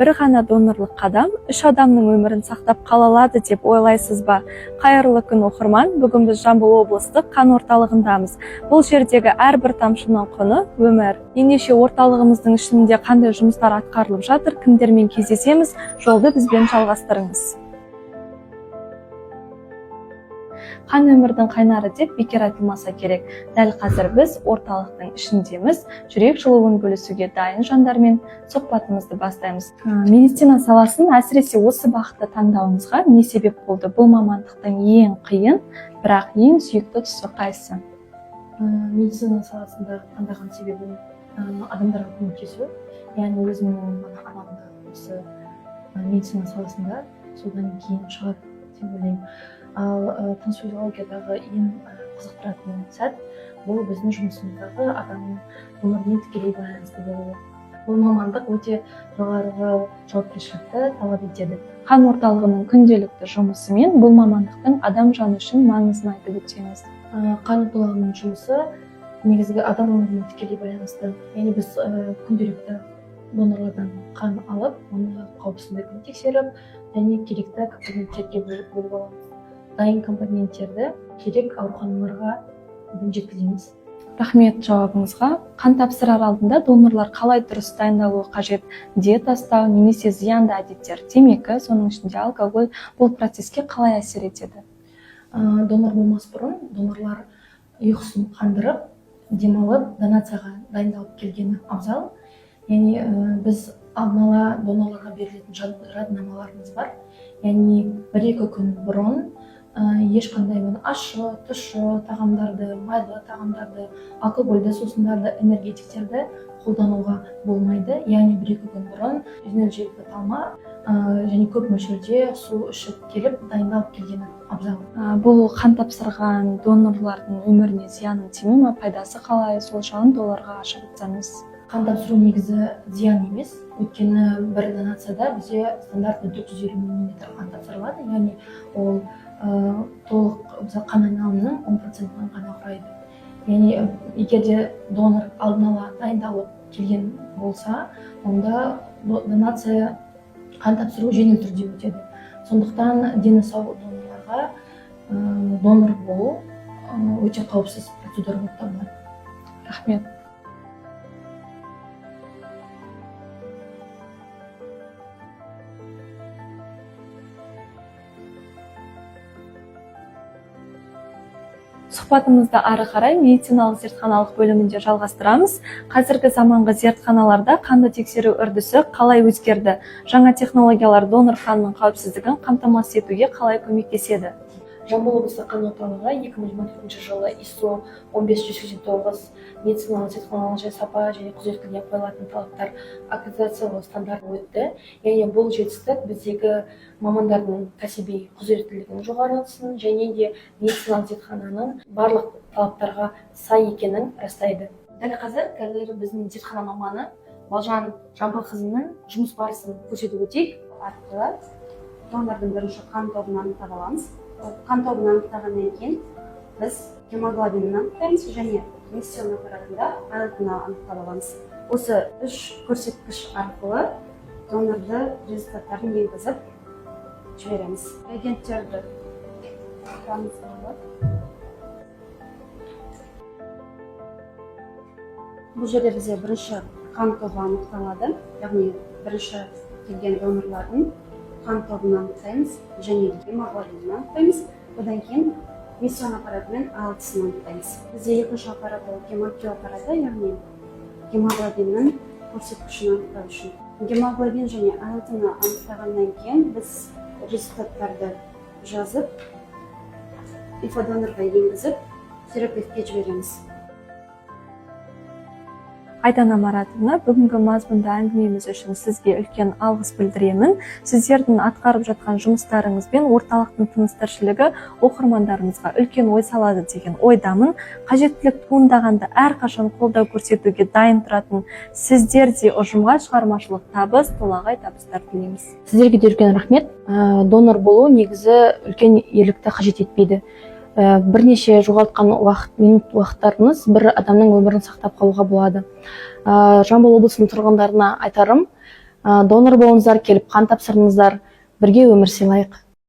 Бір ғана донорлық қадам үш адамның өмірін сақтап қала алады деп ойлайсыз ба? Қайырлы күн, оқырман! Бүгін біз Жамбыл облыстық қан орталығындамыз. Бұл жердегі әрбір тамшының құны – өмір. Ендеше, орталығымыздың ішінде қандай жұмыстар атқарылып жатыр, кімдермен кездесеміз? Жолды бізбен жалғастырыңыз. Қан – өмірдің қайнары деп бекер айтылмаса керек. Дәл қазір біз орталықтың ішіндеміз. Жүрек жылуын бөлісуге дайын жандармен сұхбатымызды бастаймыз. Медицина саласын, әсіресе осы бағытты таңдауыңызға не себеп болды? Бұл мамандықтың ең қиын, бірақ ең сүйікті тұсы қайсы? Медицина саласында таңдаған себебім адамдарға көмектесу, яғни өзімнің мана анам да осы медицина саласында, содан кейін шығар деп ойлаймын. Ал трансфузиологиядағы ең қызықтыратын сәт – бұл біздің жұмысымыздағы адамның өміріне тікелей байланысты болуы. Бұл мамандық өте жоғарғы жауапкершілікті талап етеді. Қан орталығының күнделікті жұмысы мен бұл мамандықтың адам жаны үшін маңызын айтып өтсеңіз. Қан орталығының жұмысы негізгі адам өміріне тікелей байланысты, яғни біз күнделікті донорлардан қан алып, оны қауіпсіздігін тексеріп және керекті компоненттерге бөліп аламыз. Дайын компоненттерді керек ауруханаларға жеткіземіз. Рахмет жауабыңызға. Қан тапсырар алдында донорлар қалай дұрыс дайындалуы қажет? Диета ұстау немесе зиянды әдеттер, темекі, соның ішінде алкоголь бұл процеске қалай әсер етеді? Донор болмас бұрын донорлар ұйқысын қандырып, демалып, донацияға дайындалып келгені абзал. Яғни біз алдын ала донорларға берілетін жадынамаларымыз бар, яғни 1-2 күн бұрын ешқандай мына ащы, тұщы тағамдарды, майлы тағамдарды, алкогольді сусындарды, энергетиктерді қолдануға болмайды. Яғни 1-2 күн бұрын жеңіл желпі талма және көп мөлшерде су ішіп келіп, дайындалып келгені абзал. Бұл қан тапсырған донорлардың өміріне зиянын тимей ма, пайдасы қалай, сол жағын оларға ашып айтсаңыз. Қан тапсыру негізі зиян емес, өйткені бір донацияда бізде стандартный 450 миллилитр қан тапсырылады, яғни ол толық мысалы қан айналымының 10 процентін ғана құрайды. Яғни егер де донор алдын ала дайындалып келген болса, онда донация, қан тапсыру жеңіл түрде өтеді. Сондықтан дені сау донорларға донор болу өте қауіпсіз процедура болып табылады. Рахмет. Сұхбатымызды ары қарай медициналық зертханалық бөлімінде жалғастырамыз. Қазіргі заманғы зертханаларда қанды тексеру үрдісі қалай өзгерді? Жаңа технологиялар донор қанының қауіпсіздігін қамтамасыз етуге қалай көмектеседі? Жамбыл облыстық қан орталығы 2024 жылы ИСО 15189 медициналық зертханалық және сапа және құзыреттілігіне қойылатын талаптар аккредитациялау стандартын өтті. Яғни бұл жетістік біздегі мамандардың кәсіби құзыреттілігінің жоғарысын және де медициналық зертхананың барлық талаптарға сай екенін растайды. Дәл қазір біздің зертхана маманы Балжан Жамбылқызының жұмыс барысын көрсетіп өтейік. Арқылы донордың бірінші қан тобын анықтап аламыз. Ол қан тобын анықтағаннан кейін біз гемоглобинін анықтаймыз және миссион аппаратында АЛТ-ны анықтап аламыз. Осы үш көрсеткіш арқылы донорды результаттарын енгізіп жібереміз. Реагенттерді құрамыз болады. Бұл жерде бізде бірінші қан тобы анықталады, яғни бірінші келген донорлардың қан тобын анықтаймыз және гемоглобинін анықтаймыз. Одан кейін миссион аппаратымен АЛТ-сын анықтаймыз. Бізде екінші аппарат – ол гемокю аппараты, яғни гемоглобиннің көрсеткішін анықтау үшін. Гемоглобин және АЛТ-ны анықтағаннан кейін біз результаттарды жазып, инфодонорға енгізіп, терапевтке жібереміз. Айдана Маратовна, бүгінгі мазмұнды әңгімеміз үшін сізге үлкен алғыс білдіремін. Сіздердің атқарып жатқан жұмыстарыңыз бен орталықтың тыныс тіршілігі оқырмандарымызға үлкен ой салады деген ойдамын. Қажеттілік туындағанда әрқашан қолдау көрсетуге дайын тұратын сіздердей ұжымға шығармашылық табыс, толағай табыстар тілейміз. Сіздерге де үлкен рахмет. Донор болу негізі үлкен ерлікті қажет етпейді. Бірнеше жоғалтқан уақыт, минут уақыттарыңыз бір адамның өмірін сақтап қалуға болады. Жамбыл облысының тұрғындарына айтарым, Донор болыңыздар, келіп қан тапсырыңыздар, бірге өмір сыйлайық.